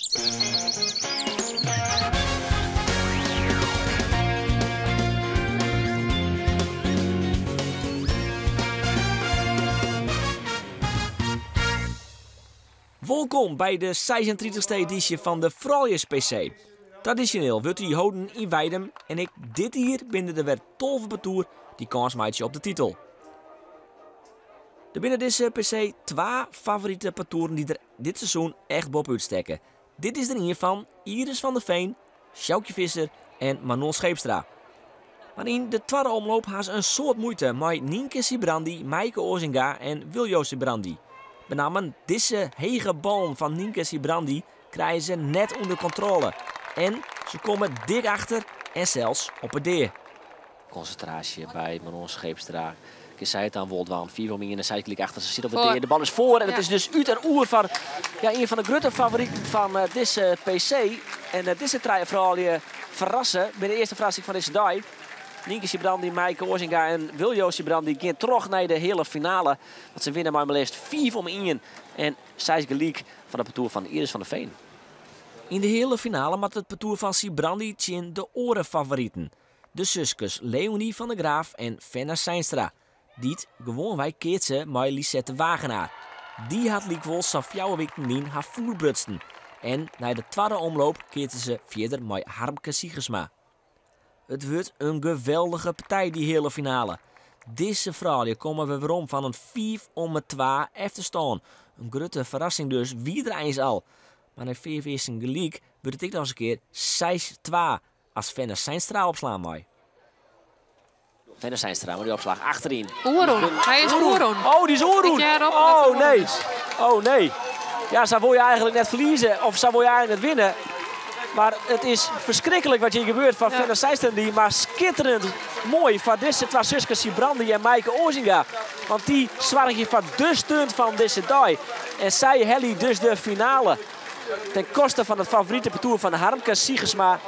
Wolkom by de 36e edysje fan de Frouljus PC. Tradisjoneel wurdt dy holden yn Weidum en ek dit jier binne der wer 12 partoer dy't kâns meitsje op de titel. Der binne dizze PC twa favorite partoeren dy't der dit seizoen echt boppe-út stekke. Dit is der ien fan, Iris van der Veen, Sjoukje Visser en Manon Scheepstra. Mar yn de twadde omloop ha se in soad muoite mei Nienke Sybrandy, Maaike Ozinga en Wiljo Sybrandy. Benammen dizze hege ballen fan Nienke Sybrandy krije se net ûnder kontrôle. En se komme dik achter en sels op 'e dea. Konsintraasje by Manon Scheepstra. Kin sy it dan wol dwaan? 5 om 1 en sy is gelyk achter. Se sit op de dea. De bal is foar en it is dus út en oer foar ja, ien fan de grutte favoriten fan eh, dizze PC. En eh, dizze trije froulju ferrasse by de earste ferrassing fan dizze dei. Nienke Sybrandy, Maaike Ozinga en Wiljo Sybrandy gean troch nei de heale finale. Want se winne mei mar leafst 5 om 1 en seis gelyk fan it partoer fan Iris van der Veen. Yn de heale finale moat it partoer fan Sybrandy tsjin de oare favoriten. De suskes Leonie van der Graaf en Fenna Seinstra, dy't gewoanwei keatse mei Lisette Wagenaar. Dy hat lykwols sa'n fjouwer wiken lyn har foet brutsen en nei de twadde omloop keatse se fierder mei Harmke Siegersma. It wurdt in geweldige partij dy heale finale. Dizze froulju komme wer werom fan in 5 om 2 efterstân. In grutte ferrassing dus wie der eins al. Mar nei fiif earsten gelyk wurdt it ek noch ris in kear 6-2 as Fenna Seinstra opslaan mei. Fenna Seinstra mei dy opslach achteryn. Oerûn. Hy is oerûn. Oh, dy is oerûn. Oh nee. Oh nee. Ja, sa wol je eigentlik net ferlieze of sa wol je eigentlik net winne. Mar it is ferskriklik wat hjir gebeurt foar ja. Fenna Seinstra dy, mar skitterend moai foar dizze twa suskes Sybrandy en Maaike Ozinga. Want dy soargje foar de stunt fan dizze dei. En sy helje dus de finale. Ten koste fan it favorite partoer fan Harmke Siegersma,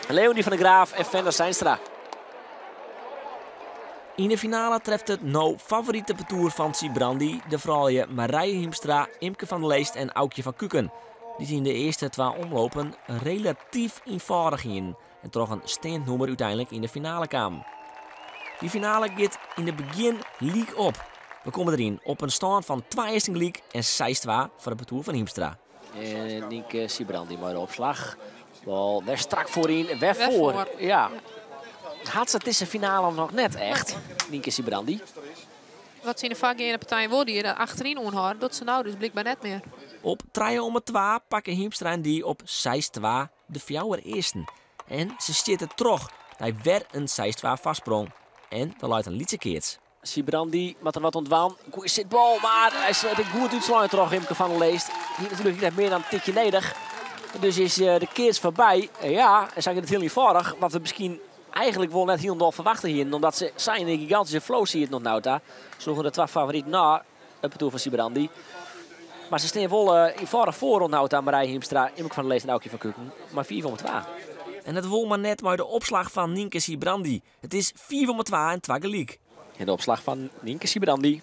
Leonie van der Graaf en Fenna Seinstra. Yn de finale treft it no favorite partoer fan Sybrandy de froulju Marije Hiemstra, Imke van der Leest en Aukje van Kuken, dy't yn de earste twa omlopen relatyf ienfâldich hienen en troch in steand nûmer úteinlik yn de finale kamen. Dy finale giet yn it begjin lyk op. We komme deryn op in stân fan twa earsten gelyk en 6-2 foar it partoer fan Hiemstra. En Nienke Sybrandy mei de opslach. Bal wer strak foaryn, wer foar. Ja. Hat se dizze finale noch net echt, Nienke Sybrandy. Wat se yn de foargeande partij wol die, achteryn oanhâlde, docht se no dus blykber net mear. Op trije om twa pakke Hiemstra en dy op 6-2 de fjouwer earsten. En se stjitte troch nei wer in 6-2 foarsprong. En der leit in lytse keats. Sybrandy moat der wat oan dwaan. Goeie sitbal, mar hy is it goed útslein troch Imke van der Leest. Hie natuerlik net mear dan in tikje nedich. Dus is de keats foarby. Ja, en sa giet it hiel ienfâldich. Wat we miskien eigentlik wol net hielendal ferwachte hienen. Omdat se sa yn in gigantyske flow sieten oant no ta. Sloegen de twa favoriten nei it partoer fan Sybrandy. Mar se stean wol ienfâldich foar oant no ta. Marije Hiemstra, Imke van der Leest en Aukje van Kuken. Mei 5 om 2. En it wol mar net mei de opslach fan Nienke Sybrandy. It is 5 om 2 en 2 gelyk. En de opslach fan Nienke Sybrandy.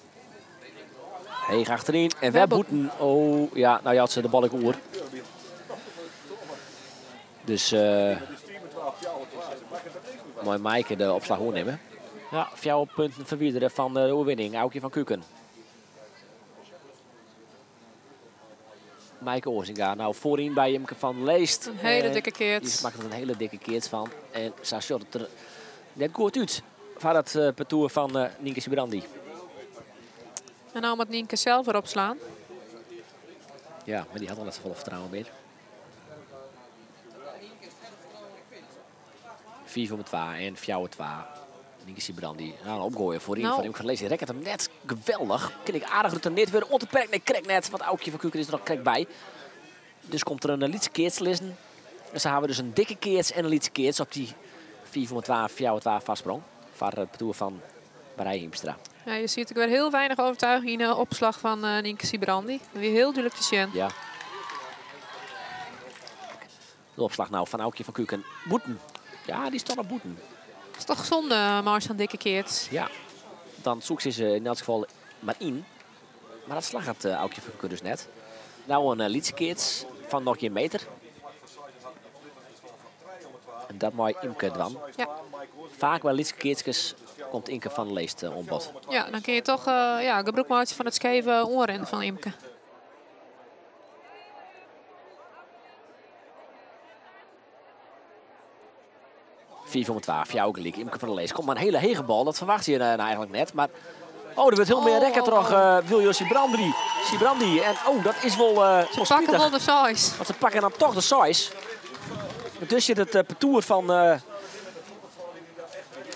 Heech achteryn en wer bûten. Oh ja, nou jout se de bal ek oer. Dus uh, mei Maaike de opslach oernimme. Ja, fjouwer punten ferwidere fan de oerwinning. Aukje van Kuken. Maaike Ozinga nou foaryn by Imke van Leest. In hiele dikke keats. Die makket der in hiele dikke keats fan. En sa sjocht it der net goed út foar it eh, partoer fan uh, Nienke Sybrandy. En nou moat Nienke sels wer opslaan. Ja, mar dy hat al net safolle fertrouwen mear. 5 om 2 en 4 2. Nienke Sybrandy. Nou, opgoaien foaryn nou. Fan Imke van Leest. Die rekket him net geweldig. Kin ek aardich retourneerd wurde. Oant de perk. Nee, krekt net. Want Aukje van Kuken is der noch krekt by. Dus komt der in lytse keats lizzen. En sa hawwe we dus in dikke keats en in lytse keats op dy 5 om 2, 4 2 foarsprong. Foar it partoer fan Marije Hiemstra. Ja, je ziet ook weer heel weinig overtuiging in de opslag van uh, Nienke Sybrandy. Weer heel duidelijk te zien. Ja. De opslach nou fan Aukje van Kuken. Bûten. Ja, dy stiet op bûten. Dat is toch zonde, mei sa'n dikke keats. Ja, dan soe se yn elts gefal mar yn. Mar dat slagget uh, Aukje van Kuken dus net. Nou in uh, lytse keats. Fan noch gjin meter. En dat mei Imke dwaan. Ja. Faak by lytse keatskes komt Imke van der Leest oan bod. Ja, dan kin je toch ja, gebrûk meitsje fan it skeve oanrinnen fan Imke. 4 om 12, fjouwer gelyk. Imke van der Leest komt mar in hiele hege bal. Dat ferwachtsje je nou eigentlik net. Mar oh, der wurdt hiel min rekke troch Wiljo Sybrandy. Sybrandy. En oh, dat is wol Ze pakke wol de seis. Want se pakke dan toch de seis. Dus sit it partoer fan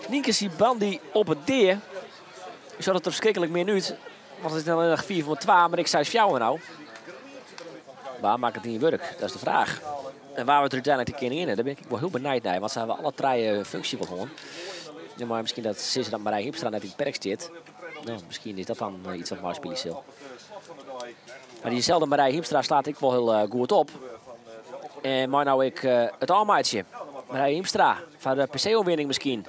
Nienke Sybrandy op it dea. Sjocht it der ferskriklik min út. Want it is net allinnich 4 om 2, mar ek 6-4 no. Wa makket dien wurk? Dat is de fraach. En wa wurdt der úteinlik de keninginne? Dêr bin ik wol hiel benijd nei, want se hawwe alle trije funksje wol hân. Ja, mar miskien dat sizze dat Marije Hiemstra net yn it perk stiet. No, miskien is dat dan yts wat meispylje sil. Mar dyselde Marije Hiemstra slacht ek wol hiel goed op. En mei no ek it ôfmeitsje. Marije Hiemstra foar de PC-oerwinning miskien.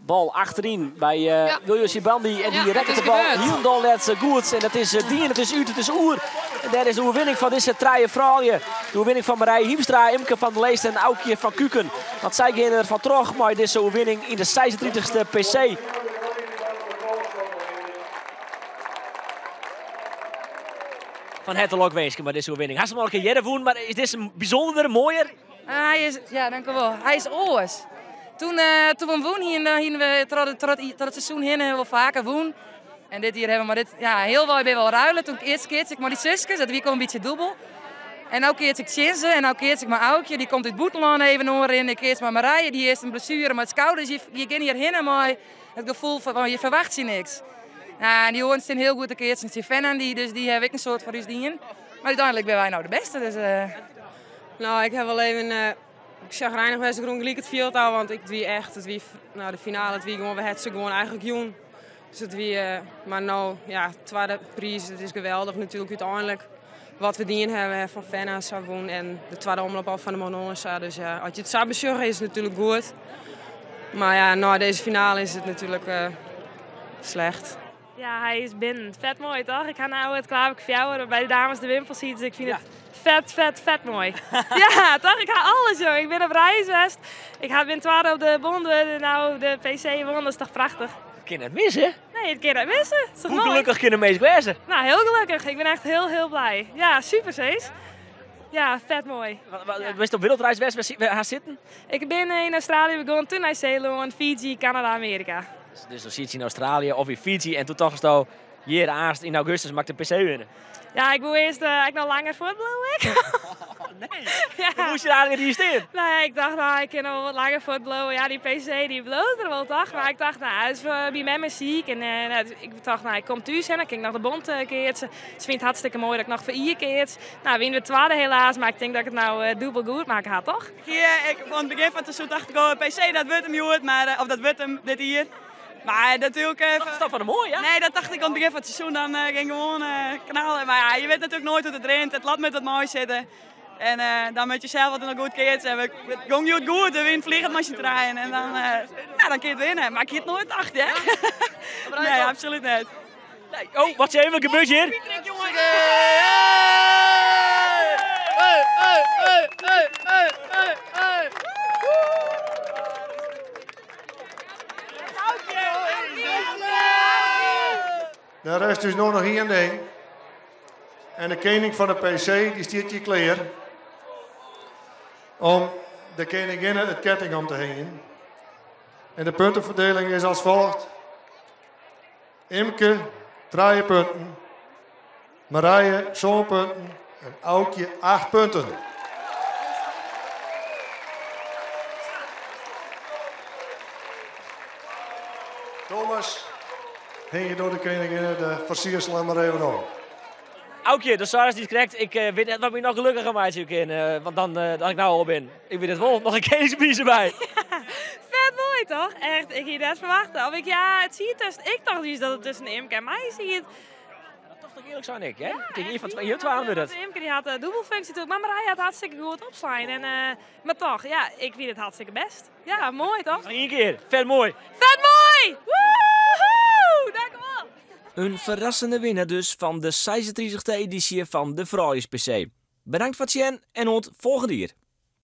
Bal achteryn by Wiljo Sybrandy. En dy rekket de bal hielendal net goed. En dat is dien, it is út, it is oer. En dêr is de oerwinning fan dizze trije froulju. De oerwinning fan Marije Hiemstra, Imke van der Leest en Aukje van Kuken. Want sy geane der fan troch mei dizze oerwinning yn de 36e PC. Fan herte lokwinske mei dizze oerwinning. Hast him al in kear earder wûn, mar is dizze bysûnderder, moaier? Hy is, ja, dankjewol. Hy is oars. Toen, toen we him wûn hiene, hiene we troch it seizoen hinne wol faker wûn. En dit jier hawwe we mar dit, ja, healwei binne we al ruile. Toen earst keats ik mei dy suskes, dat wie ek al in bytsje dûbel. En no keats ik tsjin se en no keats ik mei Aukje, dy komt út it bûtenlân even oanrinnen. Ik keats mei Marije, dy earst in blessuere mei it skouder. Dus je geane hjir hinne mei it gefoel fan je ferwachtsje niks. Nou, en dy oaren stean hiel goed te keatsen tsjin Fenna en dy, dus dy hawwe ek in soad foar ús dien. Mar úteinlik binne wy no de bêste, dus. No, ik ha wol even sjagrijnich west. Ik rûn gelyk it fjild ôf, want it wie echt, it wie, no, de finale, it wie gewoan, we hawwe se gewoan eigentlik jûn. Dus it wie, mar no, ja, twadde priis, it is geweldich natuerlik úteinlik. Wat we dien hawwe, fan Fenna sa wûn en de twadde omloop al fan de Manon en sa. Dus ja, as je it sa besjogge is it natuerlik goed. Mar ja, nei dizze finale is it natuerlik slecht. Ja, hy is binnen. Fet moai, toch? Ik ha no it klaverke fjouwer by de dames de wimpel siet, dus ik fyn it fet, fet, fet moai. Ja, toch? Ik ha alles, jong. Ik bin op reis west. Ik ha, bin twadde op de bond wurden, no de PC wûn. Dat is toch prachtich? It kin net misse? Nee, it kin net misse. Is toch Hoe moai? gelokkich kinne minsken wêze? Nou, hiel gelokkich. Ik bin echt hiel, hiel blij. Ja, super, Cees. Ja, fet moai. Bist op wereldreis west, wêr hast sitten? Ik bin yn Australië begûn, toen Nij-Seelân, Fiji, Kanada, Amearika. Dus dan sietst yn Australië of yn Fiji en toen tochtsto, hjir aanst yn augustus moat ik de PC winne. Ja, ik woe earst ek noch langer fuortbliuwe. Nee, Ja. Hoe moast je daar eigenlijk hier staan? Nou ja, ik dacht, nou, ik kan nog wat langer fuortbliuwe. Ja, die PC die bliuwt der wol toch? Mar ik tocht, nou, is by mem is siik. En nou, dus ik tocht, nou, ik kom thús en dan kin ik noch de bond keatsen. Ze fynt it hartstikke moai dat ik noch foar jier keats. Nou, wiene we twadde helaas, mar ik tink dat ik it no dûbel goed makke ha, toch? Ja, ik, fan it begjin fan it seizoen tocht ik al, PC dat wurdt him hjoed, mar of dat wurdt him dit jier. Mar natuerlik... Dat is toch fan de moai, ja? Nee, dat tocht ik oan it begjin fan it seizoen, dan ging ik gewoan knallen. Mar ja, je wit natuerlik noait hoe't it rint, it lot moat wat meisitte. En dan moat je sels altyd noch goed keatsen. En it gong hjoed goed, we wiene fliegend mei syn trijen. En dan, ja, dan kin je it winne. Mar ik hie it noait tocht, hè? Nee, absolút net. Nee. Oh, wacht even, wat gebeurt hjir? Hey, hey, hey, hey, hey, hey, hey. Der rest dus no noch ien ding. En de kening fan de PC dy stiet hjir klear om de keninginne it ketting om te hingjen. En de puntenferdieling is as folget. Imke, 3 punten. Marije, 7 punten. En Aukje, 8 punten. Thomas, hingje troch de keninginne de fersiersel mar even om. Aukje, do seist dy krekt, ik wit net wat my noch gelokkiger meitsje kin, want dan, dan ik no al bin. Ik wit it wol, noch in keningspriis derby. Fet moai, toch? Echt, ik hie net ferwachte. Of ik, ja, it siet tussen, ik tocht juist dat it tusken Imke en my siet. Dat tocht ik earlik sein ek, hè? Ik tink, ien fan jim twaen wurdt it. Imke dy hat de dûbelfunksje natuerlik, mar Marije hat hartstikke goed opslein. En, mar toch, ja, ik fyn it hartstikke bêst. Ja, moai toch? Noch ien kear, fet moai. Fet moai! Woehoe! Dankjewol! In ferrassende winner dus fan de 36e edysje fan de Frouljus PC. Bedankt foar it sjen en oant folgjend jier.